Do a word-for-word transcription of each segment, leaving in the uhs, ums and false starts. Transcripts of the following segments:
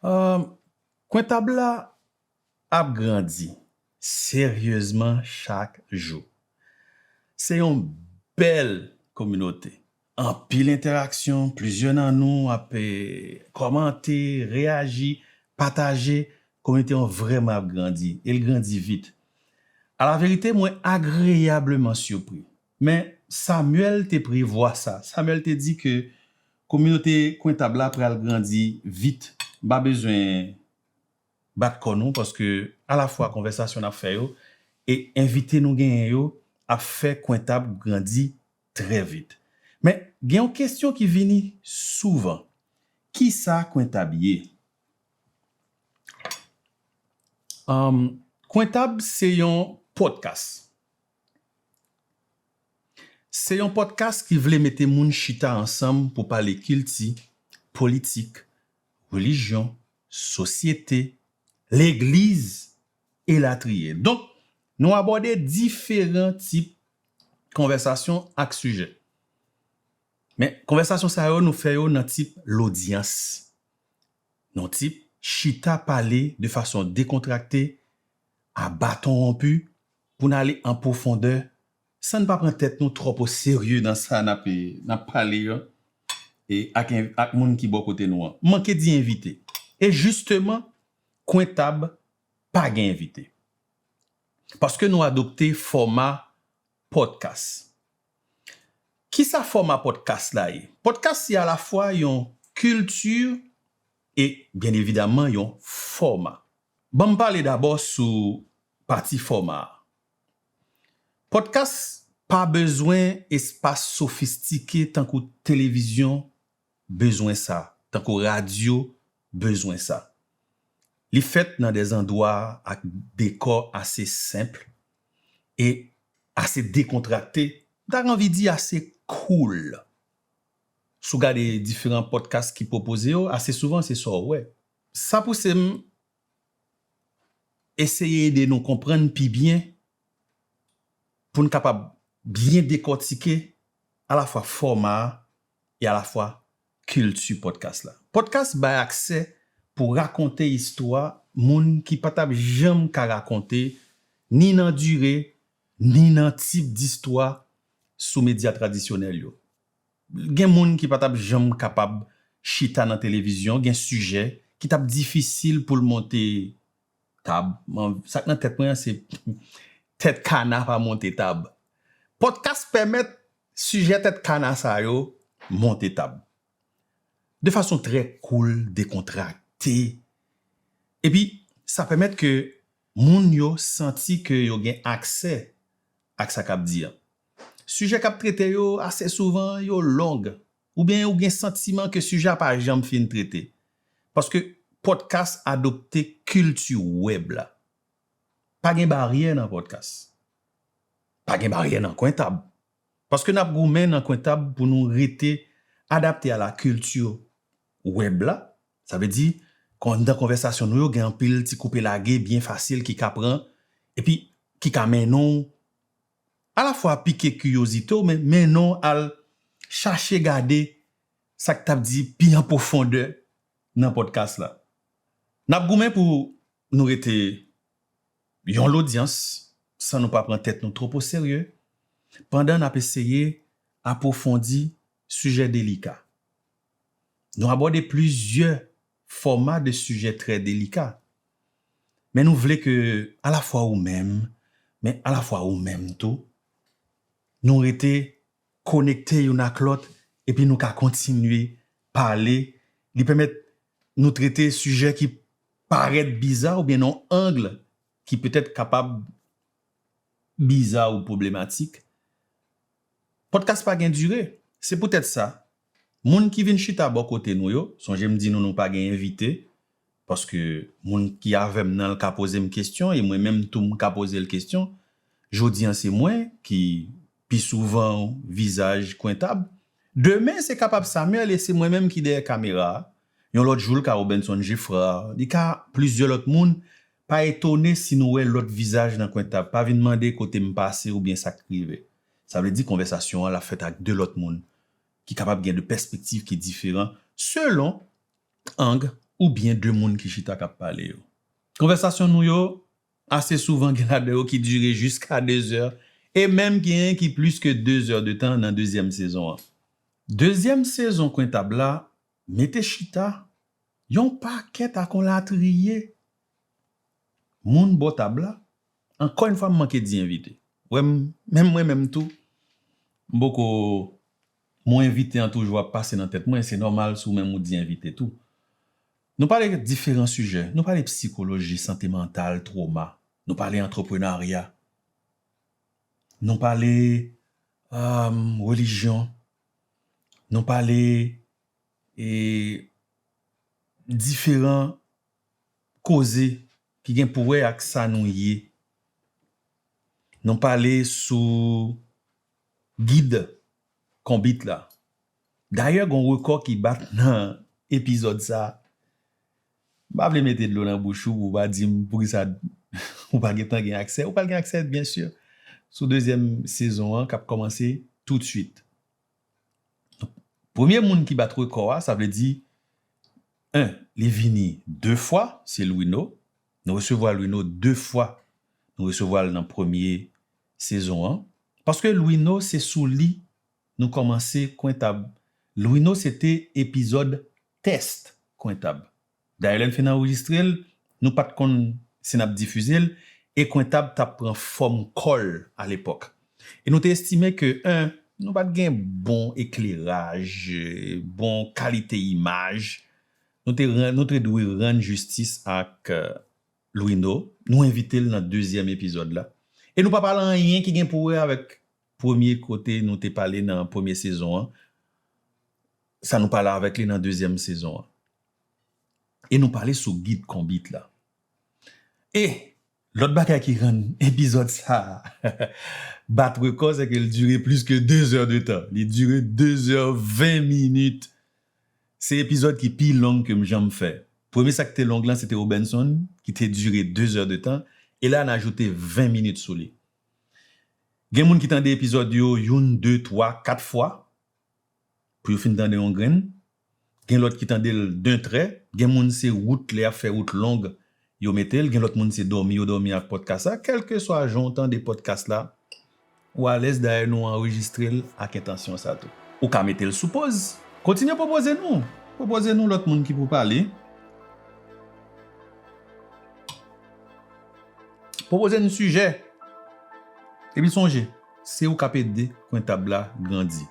Ahn, Kwentab la ap grandi seryezman chak jou. Se yon bèl kominote. Anpil entèraksyon, plizyè nan nou ap, eh, kòmante, reyaji, pataje. Kominote an vrèman ap grandi, e l grandi vit. Alaverite, mwen agreyableman sipri. Men, Samuel te prevwa sa. Samuel te di ke kominote Kwentab la pral grandi vit. M pa bezwen bat kò nou, paske alafwa konvèsasyon n ap fè yo e envite nou genyen yo ap fè Kwentab grandi trè vit. Men, gen yon kesyon ki vini souvan. Kisa Kwentab ye? Ahn, Kwentab se yon podcast. Se yon podcast ki vle mete moun chita ansanm pou pale kilti, politik, relijyon, sosyete, legliz, elatriye. Donk, nou abòde diferan tip konvèsasyon ak sijè. Men, konvèsasyon sa yo, nou fè yo nan tip lodyans. Nan tip chita pale de fason dekontrakte, a baton wonpi, pou n ale an pwofondè, san n pa pran tèt nou twòp o serye nan sa n ap, n ap pale yo, e ak, ak moun ki bò kote nou an. M manke di envite. E jisteman, Kwentab pa gen envite. Paske nou adopte fòma podcast. Kisa fòma podcast la ye? Podcast se alafwa yon kilti e, byen evidaman, yon fòma. Ban m pale dabò sou pati fòma a. Podcast pa bezwen espas sofistike tankou televizyon bezwen sa, tankou radyo bezwen sa. Li fèt nan de zandwa ak dekò ase senp e ase dekontrakte, m ta anvi di ase cool. Si w gade diferan podcast ki pwopoze yo, ase souvan se sa w wè. Sa pouse m eseye ede nou konprann pi byen pou n kapab byen dekòtike alafwa fòma a e alafwa kilti podcast la. Podcast bay aksè pou rakonte istwa moun ki pa t ap janm ka rakonte, ni nan dire, ni nan tip distwa sou medya tradisyonèl yo. Gen moun ki pa t ap janm kapab chita nan televizyon, gen sijè ki t ap difisil pou l monte tab. Sa k nan tèt mwen an se tèt kana pa monte tab. Podcast pèmèt sijè tèt kana sa yo monte tab. De fason trè cool, dekontrakte. Epi, sa pèmèt ke moun yo santi ke yo gen aksè ak sa k ap di an. Sijè k ap trete yo ase souvan, yo long. Oubyen ou gen santiman ke sijè a pa janm fin trete. Paske podcast adopte kilti wèb la. Pa gen baryè nan podcast. Pa gen baryè nan Kwentab. Paske n ap goumen nan Kwentab pou nou rete adapte a la kilti wèb la. Sa vle di, anndan konvèsasyon nou yo, gen anpil ti koupe lage byen fasil ki ka pran, epi ki ka mennen w alafwa pike kiryozite w, men mennen w al chache gade sa k t ap di pi an pwofondè nan podcast la. N ap goumen pou nou rete yon lodyans san nou pa pran tèt nou twòp o serye, pandan n ap eseye apwofondi sijè delika. Nou abòde plizyè fòma de sijè trè delika. Men nou vle ke alafwa ou menm, men alafwa ou menm tou, nou rete konekte youn ak lòt, epi nou ka kontinye pale. Li pèmèt nou trete sijè ki parèt biza oubyen nan yon ang ki petèt kapab biza ou pwoblematik. Podcast pa gen dire. Se poutèt sa, moun ki vin chita bò kote nou yo, sonje m di nou nou pa gen envite, paske moun ki avè m nan l ka poze m kesyon, e mwen menm tou m ka poze l kesyon. Jodi an se mwen ki pi souvan vizaj Kwentab. Demen se kapab Samuel e se mwen menm ki dèyè kamera a. Yon lòt jou l ka Robenson Geffrard, li ka plizyè lòt moun. Pa etone si nou wè lòt vizaj nan Kwentab. Pa vin mande kote m pase oubyen sa k rive. Sa vle di konvèsasyon an l ap fèt ak de lòt moun ki kapab gen de pèspektiv ki diferan selon ang oubyen de moun ki chita k ap pale yo. Konvèsasyon nou yo, ase souvan gen ladan yo ki dire jiska de zè, e menm genyen ki plis ke de zè de tan nan dezyèm sezon an. Dezyèm sezon Kwentab la mete chita yon pakèt ak yon latriye moun bò tab la. Ankò yon fwa, m manke di envite. Wè, m, menm mwen menm tou, m poko, mo envite an toujou ap pase nan tèt mwen, se nòmal si w menm ou di envite tou. Nou pale diferan sijè. Nou pale psikoloji, sante mantal, twoma. Nou pale antreprenarya. Nou pale, um, relijyon. Nou pale, e, diferan koze ki gen pou wè ak sa nou ye. Nou pale sou gid konbit la. Dayè, gon rekò ki bat nan epizòd sa. M pa vle mete dlo nan bouch ou pou w pa di m poukisa ou pa gentan gen aksè. Ou pral gen aksè, byen si, sou dezyèm sezon an k ap kòmanse toutswit. Premye moun ki bat rekò a, sa vle di, en, li vini de fwa, se Louino. Nou resevwa Louino de fwa. Nou resevwa l nan premye sezon an. Paske Louino, se sou li nou kòmanse Kwentab. Louino, se te epizòd tès Kwentab. Dayè, lè n fin anrejistre l, nou pa t konn si n ap difize l, e Kwentab t ap pran fòm kò l alepòk. E nou te estime ke, en, nou pa t gen bon ekleraj, bon kalite imaj. Nou te ran-, nou te dwe rann jistis ak, eh, Louino. Nou envite l nan dezyèm epizòd la. E nou pa pale anyen ki gen pou wè avèk premye kote nou te pale nan premye sezon an. Sa nou pale avèk li nan dezyèm sezon an. E nou pale sou gid konbit la. E lòt bagay ki rann epizòd sa a bat rekò, se ke l dire plis ke de zè de tan. Li dire de zè ven minit. Se epizòd ki pi long ke m janm fè. Premye sa ki te long lan, se te Robenson, ki te dire de zè de tan. E la, n ajoute ven minit sou li. Gen moun ki tande epizòd yo youn, de, twa, kat fwa pou yo fin tande yon grenn. Gen lòt ki tande l d'un trait. Gen moun se wout, lè y ap fè wout long, yo mete l. Gen lòt moun se dòmi yo dòmi ak pòdkas la. Kèlkeswa jan w tande pòdkas la, ou alèz, dayè nou anrejistre l ak entansyon sa tou. Ou ka mete l sou poz. Kontinye pwopoze nou. Pwopoze nou lòt moun ki pou pale. Pwopoze n sijè. Epi sonje, se ou k ap ede Kwentab la grandi.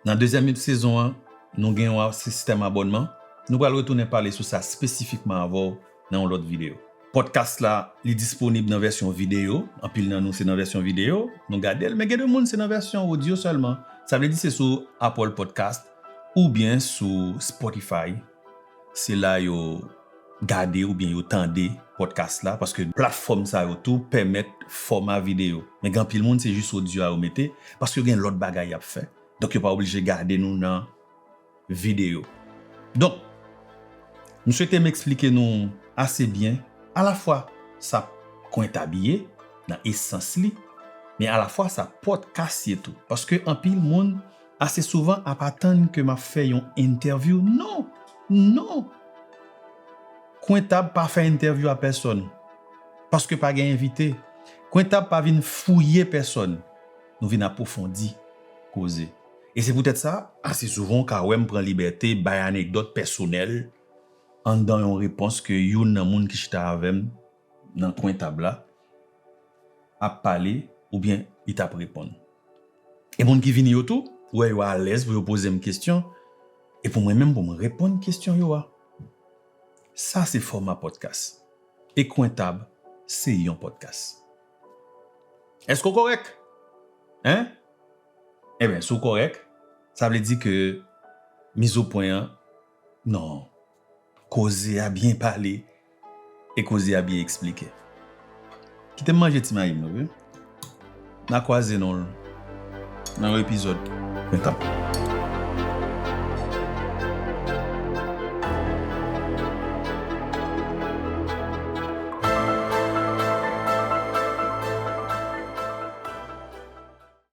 Nan dezyèm sezon an, nou gen yon sistèm abònman. Nou pral retounen pale sou sa espesifikman avè w nan yon lòt videyo. Pòdkas la, li disponib nan vèsyon videyo. Anpil nan nou se nan vèsyon videyo nou gade l, men gen de moun se nan vèsyon odyo sèlman. Sa vle di se sou Apple Podcast oubyen sou Spotify. Se la yo gade oubyen yo tande pòdkas la, paske platfòm sa yo tou pèmèt fòma videyo. Men gen anpil moun, se jis odyo a yo mete, paske yo gen lòt bagay y ap fè. Donk, yo pa oblije gade nou nan videyo. Donk, m swete m eksplike nou ase byen, alafwa sa Kwentab ye, nan esans li, men alafwa sa pòdkas ye tou. Paske anpil moun, ase souvan, ap atann ke m ap fè yon entèvyou. Non! Non! Kwentab pa fè entèvyou a pèsòn. Paske pa gen envite. Kwentab pa vin fouye pèsòn. Nou vin apwofondi koze. E se poutèt sa, ase souvan w ka wè m pran libète bay anekdòt pèsonèl anndan yon repons ke youn nan moun ki chita avè m nan Kwentab la ap pale oubyen li t ap reponn. E moun ki vini yo tou, ou wè yo alèz pou yo poze m kesyon, e pou mwen menm pou m reponn kesyon yo a. Sa se fòma pòdkas. E Kwentab se yon pòdkas. Èske w kòrèk? Hein? Enben, si w kòrèk, sa vle di ke mizopwen an, non. Koze a byen pale e koze a byen eksplike. Kite m manje ti mayi m, wi. N a kwaze non nan yon epizòd Kwentab.